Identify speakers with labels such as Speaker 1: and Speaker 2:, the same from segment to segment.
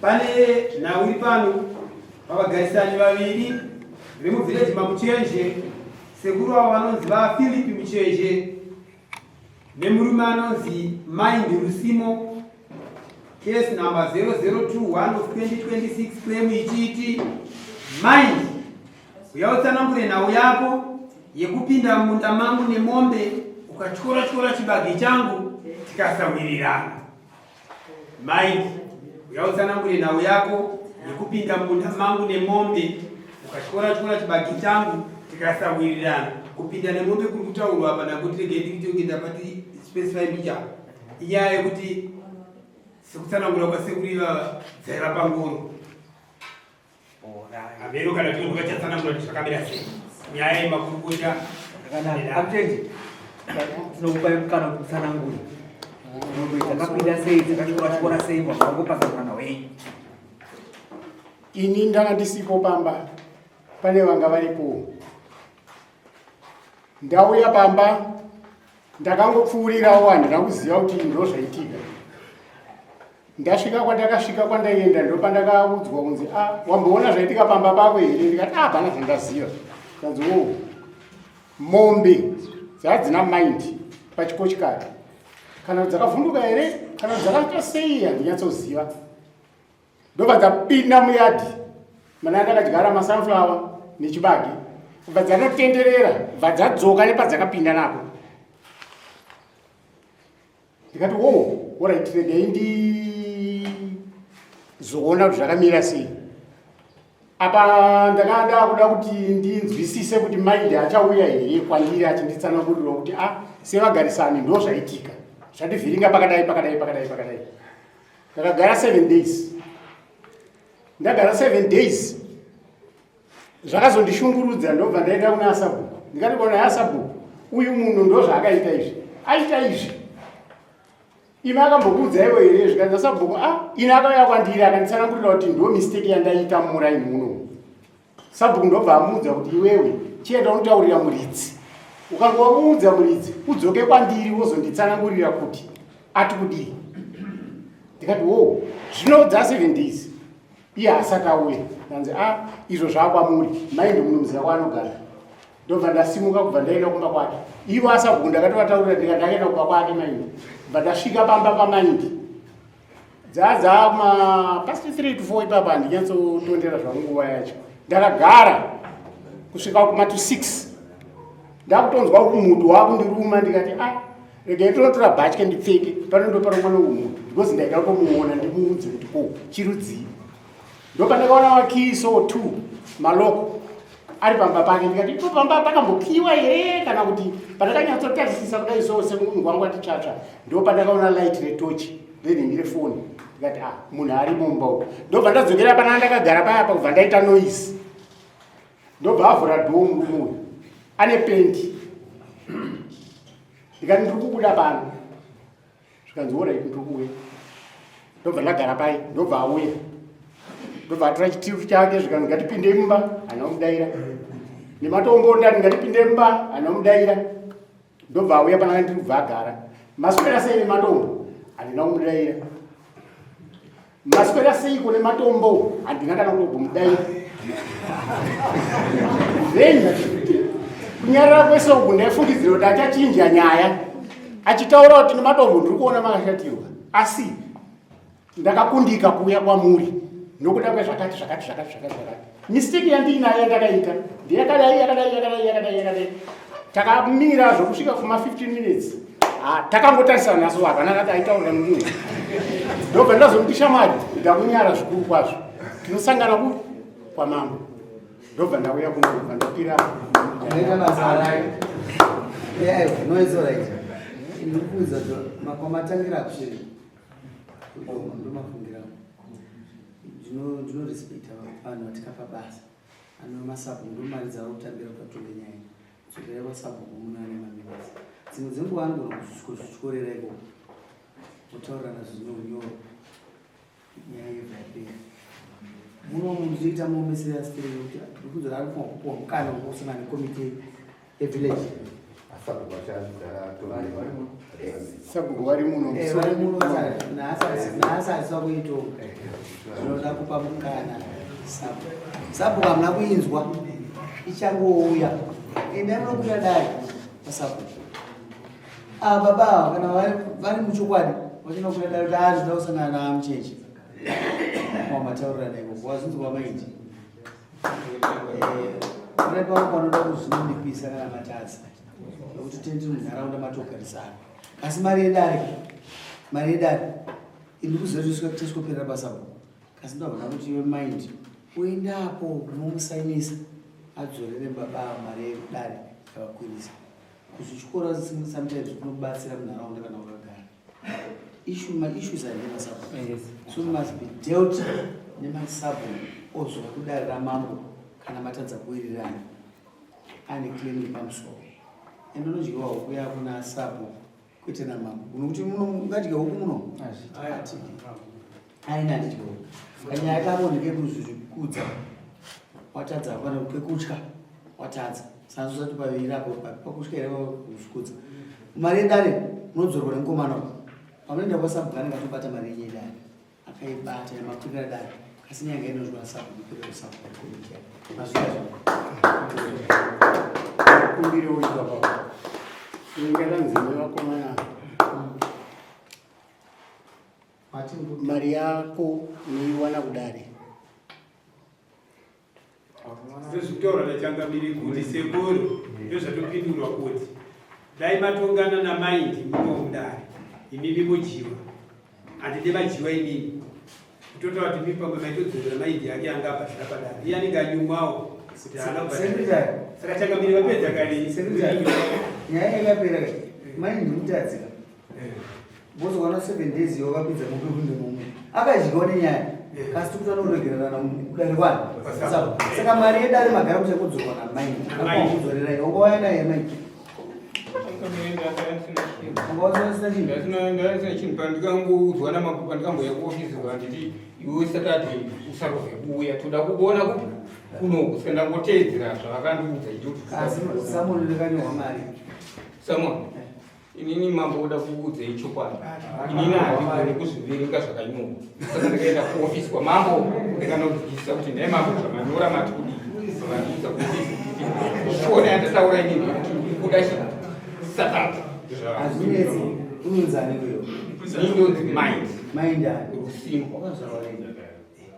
Speaker 1: Pane nhau iri pano pavagarisani vaviri vemuvhireji maMuchenje, sekuru avo vanonzi vaPhilip Muchenje nemurume anonzi Mind Rusimo, case number 0021 of 2026, claim ichiti Mind, uya utsanangure nhau yako yekupinda mumunda mangu nemombe ukatyora tyora chibage changu tikasawirirana. Mind, uya utsanangure nhau yako yekupinda mumunda mangu nemombe ukatyora tyora chibage changu tikasawirirana. Kupinda nemombe kuri kutaurwa apa nakuti regai ndikuite kunge ndapati specify mbichana, inyaya yekuti sekutsanangura kwasekuru ivava dzaiva pangoro. Hameno kana tino vachatsanangura kuti zvakamira sei nyaya yemakurukota.
Speaker 2: Zvakanaka, amuchenji, tinokupai mukana kuti mutsanangure mombe dzakapinda sei, dzakatyora tyora sei, wangopasa mwana wenyu.
Speaker 3: Ini ndanga ndisipo pamba, pane vanga varipo. Ndauya pamba ndakangopfuurirawo, handina kuziva kuti ndo zvaitika. Ndasvika kwandakasvika, kwandaienda, ndopandakaudzwa kunzi, "A, wamboona zvaitika pamba pako here?" Ndikati, "A, hapana zvandaziva." Kanzi, "O, mombe dzadzina Mind pachikochikari, kana dzakavhunduka here, kana dzakaita sei, handinyatsoziva, ndobva dzapinda muyadhi mana ndakadyara masunflower nechibage, bva dzanotenderera, bva dzadzoka nepadzakapinda napo." Ndikati, "Wo, alright, regai ndizoona kuti zvakamira sei." Apa ndakanga ndakuda kuti ndinzwisise kuti Mind achauya here kwandiri achinditsanangurira kuti, a, sevagarisani ndo zvaitika, zvativhiringa pakadai, pakadai, pakadai, pakadai. Ndakagara 7 days. Ndagara 7 days, zvakazondishungurudza, ndobva ndaenda kuna asabhuku. Ndikati kona, "Asabhuku, uyu munhu ndo zvaakaita izvi, aita izvi, imi akambokuudzaiwo here?" Zvikanzi, "Asabhuku, a, ini akauya kwandiri akanditsanangurira kuti ndo mistake yandaita muraini munomu." Sabhuku ndobva amuudza kuti, "Iwewe chienda unotaurira muridzi, ukanga wamuudza muridzi udzoke kwandiri wozonditsanangurira kuti ati kudii." Ndikati, "Wo, zvino dza 7 days, iye asati auya." Ndanzi, "A, izvo zvaakwamuri, Mind munomuziva kwaanogara." Ndobva ndasimuka kubva ndaenda kumba kwake. Ivo asabhuku ndakatovataurira, ndikati ndakaenda kumba kwake Mind. Bva ndasvika pamba paMind dzadza ma past 3 to 4 ipapa, handinyatsotondera zvangu nguva yacho. Ndakagara kusvika kuma to 6, ndakutonzwa umutu wakundiruma. Ndikati, "A, regai ndinotora bhatye ndipfeke pano, ndoparumwa noumutu," because ndaida kutomuona ndimuudze kuti ko chirudzii. Ndopandakaona makiso two maloko ari pamba pake. Ndikati, "Ipo pamba pakambokiwa here?" Kana kuti pandakanyatsotarisisa kudai so semunhu wangu atitsvatsva, ndo pandakaona light retochi renhingi refoni. Ndikati, "A, munhu ari mumba umu." Ndobva ndadzokera pana ndakagara paya pa, kubva ndaita noise. Ndobva avhura door murume uyu ane pendi. Ndikati, "Ndiri kubuda pano." Zvikanzi, "Alright, ndiri kuuya." Ndobva ndagara pai. Ndobva auya, ndobva atora chitiru chake. Zvikanzi, "Ngatipinde mumba." Hana mudaira. Nematombo. Ndati, "Ngatipinde mumba." Hana mudaira. Ndobva auya pananga ndiri kubva agara. "Maswera sei nematombo?" Handina kumudaira. "Maswera seiko nematombo?" Handina kana kutombomudaira. Then kunyarara kwese uku, ndaifungidzira kuti achachinja nyaya achitaura kuti, "Nematombo, ndiri kuona makashatirwa, asi ndakakundika kuuya kwamuri nokuda kwezvakati, zvakati, zvakati, zvakati, zvakati. Mistake yandiinayo yandakaita ndeyakadai, yakadai, yakadai, yakadai, yakadai." Takamira zvokusvika kuma 15 minutes. Ah, takangotarisana naso, hapana kati aitaurira mumwe. Ndobva ndazomuti, "Shamwari, ndakunyara zvikuru kwazvo, tinosangana ku kwamambo." Ndobva ndauya kuno, ndobva ndapira.
Speaker 4: Unoita basa rake. Yeah, no, it's all right. Ndikuudza kuti kwamatangira kusvika ndomafungira. Ndinorespecta vanhu vatikapa basa ano masabhuku, ndo mari dzavo kutambira kuti vatonge nyaya. Dzokerai kwasabhuku, munoane maminitsi. Dzimwe dzenguva anogona kuzvityorera ikoko, mutaurirana zvine unyoro, nyaya yobva yapera. Muno munozoita muomesera sei kuti ndikudzora anofanira kupuwa mukana wekusangana nekomiti yevillage.
Speaker 3: Sabhuku vari muno.
Speaker 4: Eh, vari muno nhasi asisa kuitonga zvinoda kupa mukana sabhuku. Sabhuku hamuna kuinzwa ichangouya. Endai munokwira dare pasabhuku. Ah, baba ava kana vari muchokwadi vachinokwira dare kuti ah, zvinoda kusangana namucheche. Wamataurira ikoko wazinzwa maiti. Kune pamwe panoda kuzvininipisa kana matadza nekuti tiri munharaunda matogarisana asi mari yedare mari yedare ini kuziva tisikoperera basa po kasi ndobva ndakuti iwe mind uendapo unomusainisa adzorere baba mari yedare yavakwirisa kuzvityora sometimes kunobatsira munharaunda kana wakagara issue maissues are never sabhuku yes. So must be dealt nemasabhuku ozwa kudare ramambo kana matadza kuwirirana ane claim yepamusoro and unodyiwa huku yako nasabhuku kwete namambo unokuti muno ungadya huku muno aina handidya huku kanyaya kako ndekekuzvikudza watadza hapana kekutya watadza saka usati paviri apo pakutya here kuzvikudza mari yedare unodzorwa nemukomana uyu pamunoenda kwasabhuku anenge atobata mari yenyu yedare akaibata yemakwirira dare asi nyanga inozwa sabhuku kwirira sabhuku komiti yake mazvita zvako
Speaker 3: Kumbire uyu baba. Ingaranzi nevakomana mari yako unoiwana kudare.
Speaker 1: Sezvitaurwa nachangamire kuti sekuru ndozvatopindurwa kuti dai matongana namaindi muno mudare imimi modyiwa handide madyiwa imimi kutotaura kuti mimi pamwe maitodzorera maindi ake anga abhadhara padare iye anenge anyumwawo kuti haana kubhadhara saka changamire vapedza kare
Speaker 4: nyaya yakapera maindi mutadzika Vozowana 7 days yo vapinza mupe kunde mumwe. Akadyiwa nenyaya. Kasi tikuti anoregererana kudare kwani. Saka mari yedare magara kuti kudzorwa namai. Akakudzorerai. Wanga waya naye mai.
Speaker 5: Pandikangoudzwa namambo pandikambouya kuofisi vanditi iwe Saturday usarove kuuya toda kukuona kupi kunoku saka ndangoteedzera zvavakandiudza ichoti
Speaker 4: Asi Samuel ndakanyorwa mari.
Speaker 5: Samuel Inini mambo oda kuudzei chokwadi. Inini handigoni kuzviverenga zvakanyorwa. Saka ndakaenda kuofisi kwamambo ndikanonzwisisa kuti nhai mambo zvamanyora mati kudii. Vakandiudza kuofisi kuti shona yandataura inini kuti kuda chi satatu.
Speaker 4: Hazvinetsi. Unonzani kuyo?
Speaker 5: Ini ndonzi mind.
Speaker 4: Mind ani?
Speaker 5: Rusimbo.
Speaker 4: Wakazvarwa rini?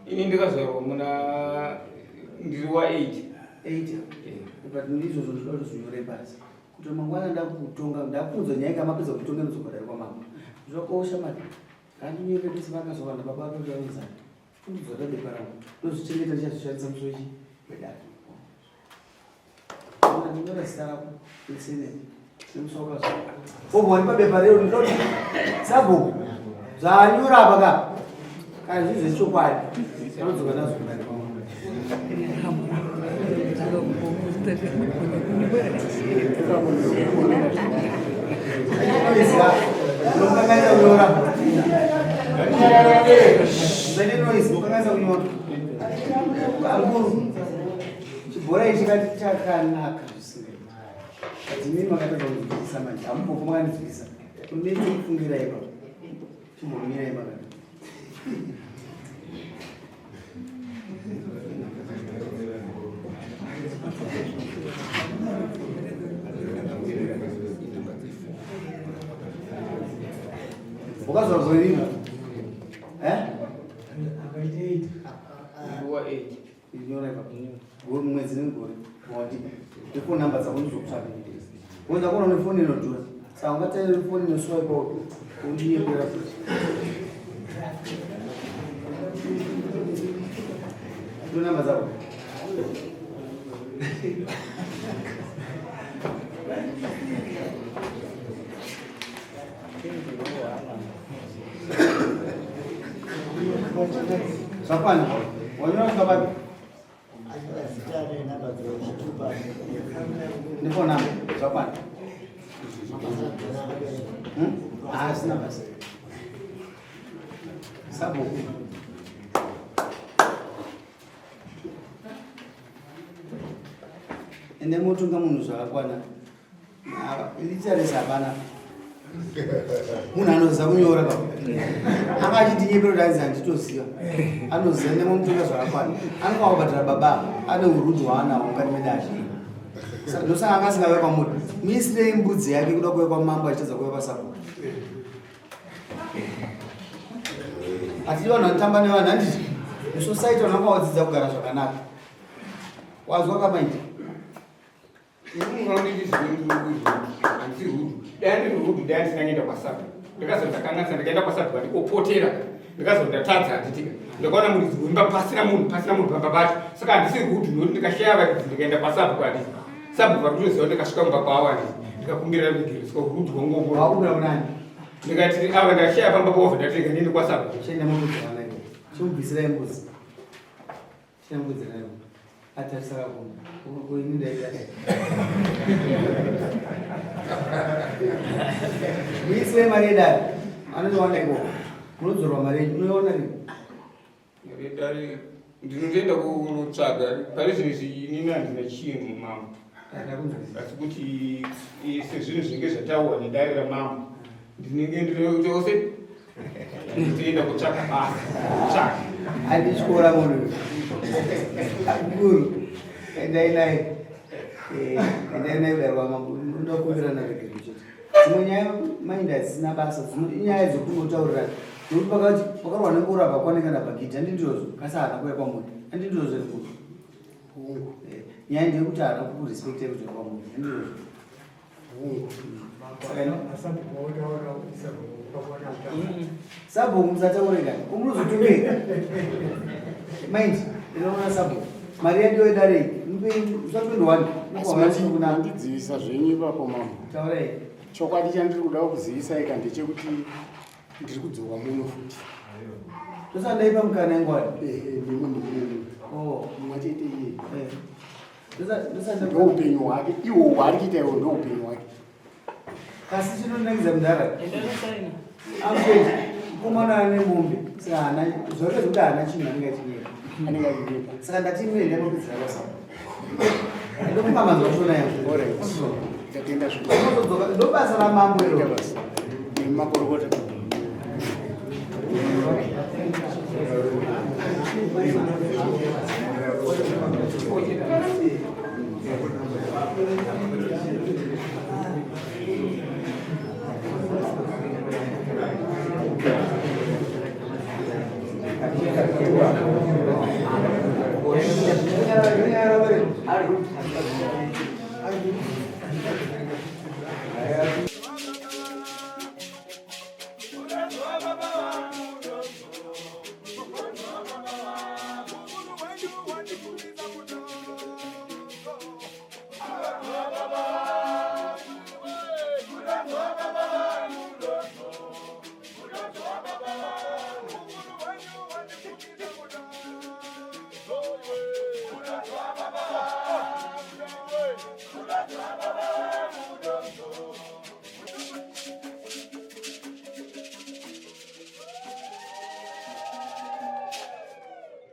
Speaker 5: Ini ndakazvarwa muna ndiri wa 8.
Speaker 4: 8. But ndizvozvo ndinoda kuti zvinyore pasi. Kuti mangwana ndakutonga ndakuudza nyaya kamapedza kutonga ndozobhadhara kwamambo. Zvakosha mani. Handinyore pese vakazovanda baba vake vainzana. Kundidzora bepa rangu. Ndozvichengeta ndichazvishandisa musi wechi wedare. Ona ndinyora zita rako nesenene. Nemusi wakazvarwa. Obva wanipa bepa rero ndinoti sabhuku zvanyora apa ka. Kana zviri zvechokwadi. Anodzoka nazvo kudare kwamambo. Chibhora ichi kati chakanaka zvisingaiti. Imi makatadza kunzwisisa manje, hamumbofo makandinzwisisa. Unenge kufungira ipapo. Chimbomirai pakati. Wakazvarwa gore ripi? Eh?
Speaker 5: Nguva 8.
Speaker 4: Nyora ipapo. Gore mwedzi negore. Wandipa. Ndefoni namba dzako ndizokutsvaka. Woza kuona nefoni inodhura. Saka ungatarira foni inoswipe undinyepera futi. Ndo namba dzako. Zvakwana. Wanyora kusvika papi? Ndipo namba zvakwana. Hmm? Ah, sina basa. Sabhuku. Ende motunga munhu zvakakwana. Illiteracy hapana. Munhu anoziva kunyora pa. Anga achitinyepera kuti ainzi handitoziva. Anoziva nemunotonga zvakakwana. Anenge akubhadhara baba ane urudzi hwaanawo mukati medare. Ndosaka anga asingauye kwamuri. Muisirei mbudzi yake kuda kuuya kwamambo achitadza kuuya kwasabhuku. Hatidi vanhu vanotamba nevanhu handiti? Musociety vanhu vanga vadzidza kugara zvakanaka. Wazwa kamaita?
Speaker 5: Dai ndiri rudu dai ndisina kuenda kwasabu ndakazodakanganisa ndikaenda kwasabu vandikopotera ndikazondatadza handitika ndakaona muridzi wemba pasina munhu pasina munhu pamba pacho saka handisi rudu nokuti ndikashaya varidzi ndikaenda kwasabu kwandii sabu vari kutoziva ndikasvika mumba kwavo handii ndikakumbira ruregerero saka rudu rwangu ndikati ava ndashaya pamba pavo ndatega ndiende kwasabu
Speaker 4: chimubvisirai mbuzi Chirambudzirayo. Atarisa kakuna. Ini ndaita. Muisire mari yedare. Anoiwana ikoko. Munodzorwa mari yenyu. Unoiwana rini?
Speaker 5: Mari yedare ndinotoenda kunotsvaga pari zvino izvi inini handina chinhu mambo. Asi kuti sezvinhu zvinenge zvataurwa nedare ramambo ndinenge ndinotose Ndinoenda kutsvaka basa. Kutsvaka.
Speaker 4: Andityora munhu. Guru. Endai naye. Eh, endai naye kudai kwamambo. Ndokumbira naregero chete. Dzimwe nyaya mainda dzisina basa, dzimwe inyaya dzekunotaurirana. Nokuti pakati pakarwa nengoro apa kwane kana bhagidhi handindizvozvo kasi haana kuuya kwamuri. Handindizvozvo here guru? Hongu. Eh, nyaya ndeyekuti haana kukurespecta kuti kwamuri. Handindizvozvo. Sabhuku musataure kani kumunozotumei mind inoona sabhuku mari yadiwa yedare iyi
Speaker 3: musa 21 zvenyu ipapo mambo
Speaker 4: taurai
Speaker 3: chokwadi chandiri kuda kuzivisai ka ndechekuti ndiri kudzoka muno futi
Speaker 4: tosandaipa mukana ingwani
Speaker 3: oh. mumwe chete iye eh. Ndoupenyu hwake ihwo hwaari kuita iwo ndoupenyu hwake.
Speaker 4: Kasi chinonakidza mudhara mukomana ane mombe saka haana zvake zvekuti haana chinhu anenge achinyepa
Speaker 3: anenge achinyepa
Speaker 4: saka ndati imwe ndakapedzera basa ndokupa manzwa shona yangu
Speaker 3: ndatenda zvikuru
Speaker 4: ndobasa ramambo iro
Speaker 3: makorokota